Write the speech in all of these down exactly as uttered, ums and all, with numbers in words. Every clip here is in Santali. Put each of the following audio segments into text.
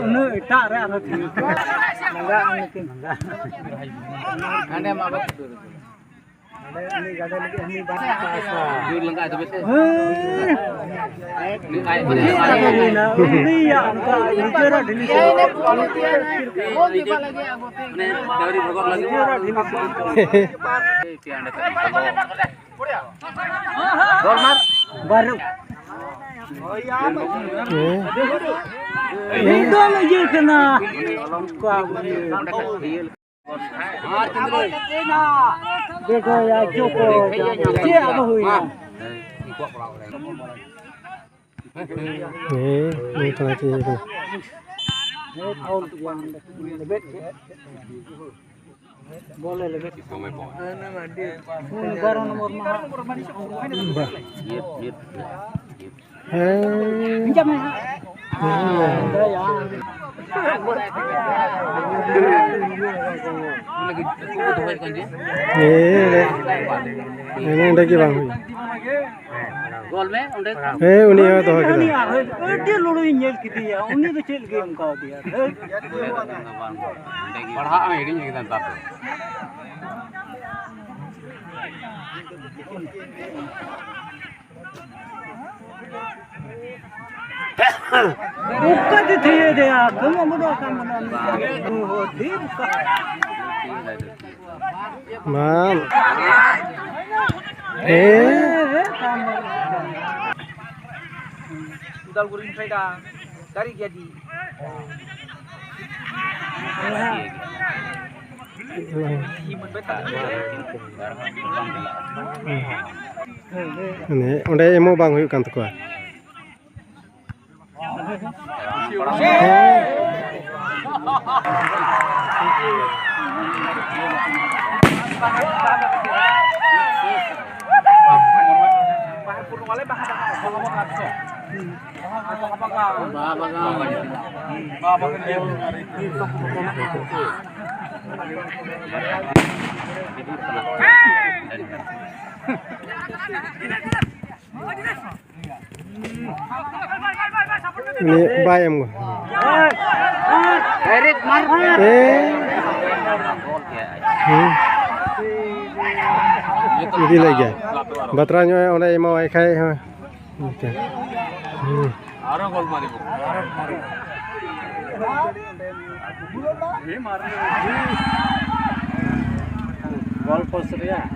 ᱩᱱᱟᱹᱜ ᱮᱴᱟᱜ ᱨᱮ ᱟᱨᱦᱚᱸ ᱛᱤᱸᱜᱩ ᱠᱚᱜ᱾ ᱞᱟᱸᱜᱟ ᱟᱢ ᱞᱮᱠᱤᱱ ᱞᱟᱸᱜᱟ᱾ ᱦᱟᱸᱰᱮ ᱢᱟ ᱵᱟᱠᱚ ᱫᱩᱲᱩᱵ᱾ ᱦᱟᱸᱰᱮ ᱩᱱᱤ ᱜᱟᱰᱟ ᱞᱟᱹᱜᱤᱫ ᱦᱟᱹᱱᱤ ᱵᱟᱝ ᱯᱟᱥᱟ᱾ ᱡᱳᱨ ᱞᱟᱸᱜᱟ ᱟᱫᱚ ᱵᱮᱥ᱾ ᱦᱮᱸ᱾ ᱩᱱᱤᱭᱟᱜ ᱚᱱᱠᱟ ᱱᱤᱡᱮᱨᱟᱜ ᱰᱷᱤᱞᱤ ᱥᱮ ᱢᱟᱱᱮ ᱰᱟᱹᱝᱨᱤ ᱵᱷᱚᱜᱚᱨ ᱞᱟᱹᱜᱤᱫ᱾ ᱱᱤᱡᱮᱨᱟᱜ ᱰᱷᱤᱞᱤ ᱥᱮ ᱜᱳᱞ ᱢᱟᱨ᱾ ᱵᱟᱨᱩ᱾ ᱦᱮᱸ᱾ ᱮᱠᱫᱚᱢ ᱤᱭᱟᱹ ᱠᱟᱱᱟ᱾ ᱚᱱᱠᱟ ᱤᱭᱟᱹ᱾ ᱵᱮᱜᱚᱭᱟ ᱡᱚᱠᱚ᱾ ᱪᱮᱫ ᱟᱫᱚ ᱦᱩᱭᱱᱟ? ᱦᱮᱸ, ᱱᱤᱭᱟᱹ ᱠᱟᱱᱟ ᱪᱮᱫ ᱤᱭᱟᱹ ᱠᱟᱱᱟ᱾ ᱵᱚᱞᱮ ᱞᱮ ᱮᱜᱟᱨᱚ ᱱᱚᱢᱵᱚᱨ ᱢᱟ᱾ ᱵᱟ᱾ ᱦᱮᱸ᱾ ᱦᱮᱸ᱾ ᱦᱮᱸ, ᱱᱚᱰᱮ ᱜᱮ ᱵᱟᱝ ᱦᱩᱭᱩᱜᱼᱟ᱾ ᱜᱳᱞ ᱢᱮ ᱚᱸᱰᱮ᱾ ᱦᱮᱸ, ᱩᱱᱤ ᱦᱚᱸ ᱫᱚᱦᱚ ᱠᱮᱫᱟ᱾ ᱩᱱᱤ ᱟᱨᱦᱚᱸ ᱟᱹᱰᱤ ᱞᱩᱲᱩᱧ ᱧᱮᱞ ᱠᱮᱫᱮᱭᱟ, ᱩᱱᱤ ᱫᱚ ᱪᱮᱫ ᱞᱟᱹᱜᱤᱫ ᱚᱱᱠᱟ ᱟᱫᱮᱭᱟ? ᱯᱟᱲᱦᱟᱜ ᱮᱢ ᱦᱤᱲᱤᱧ ᱠᱮᱫᱟ ᱱᱮᱛᱟᱨ ᱫᱚ᱾ ᱚᱠᱟ ᱛᱮ ᱛᱷᱤᱭᱟᱹ ᱫᱮᱭᱟ? ᱠᱚᱢ ᱟᱵᱚ ᱫᱚ ᱠᱟᱱ ᱵᱚᱱᱟ᱾ ᱵᱟᱝ᱾ ᱦᱮᱸ᱾ ᱩᱫᱟᱞᱜᱩᱨᱤᱧ ᱯᱷᱮᱰᱟ, ᱫᱟᱨᱮ ᱜᱮᱫᱤ᱾ ᱢᱟᱱᱮ ᱚᱸᱰᱮ ᱮᱢᱚᱜ ᱵᱟᱝ ᱦᱩᱭᱩᱜ ᱠᱟᱱ ᱛᱟᱠᱚᱣᱟ᱾ ᱩᱱᱤ ᱵᱟᱭ ᱮᱢ ᱜᱚᱫ᱾ ᱰᱟᱭᱨᱮᱠᱴ ᱢᱟᱨ᱾ ᱮ᱾ ᱦᱩᱸ᱾ ᱤᱫᱤ ᱞᱮᱫ ᱜᱮᱭᱟ᱾ ᱵᱟᱛᱨᱟᱣ ᱧᱚᱜ ᱚᱸᱰᱮ ᱮᱢᱟᱣᱟᱭ ᱠᱷᱟᱡ ᱦᱚᱸ᱾ ᱦᱩᱸ᱾ ᱟᱨᱚ ᱜᱚᱞ ᱢᱟᱨᱤ ᱵᱚ᱾ ᱜᱚᱞ ᱯᱳᱥᱴ ᱨᱮᱭᱟᱜ᱾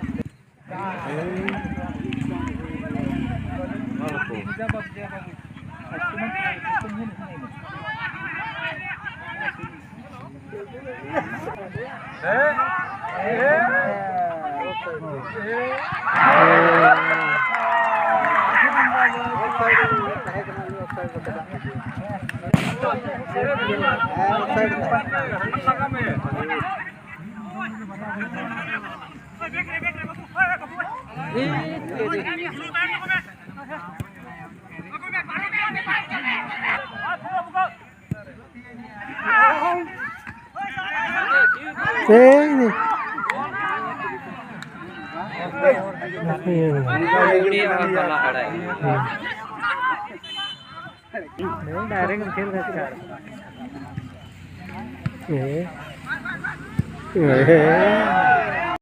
ᱮᱭ ᱨᱮ᱾ ᱰᱟᱭᱨᱮᱠᱴ ᱠᱷᱮᱞ ᱠᱟᱱᱟ᱾ ᱦᱮᱸ᱾ ᱦᱮᱸ᱾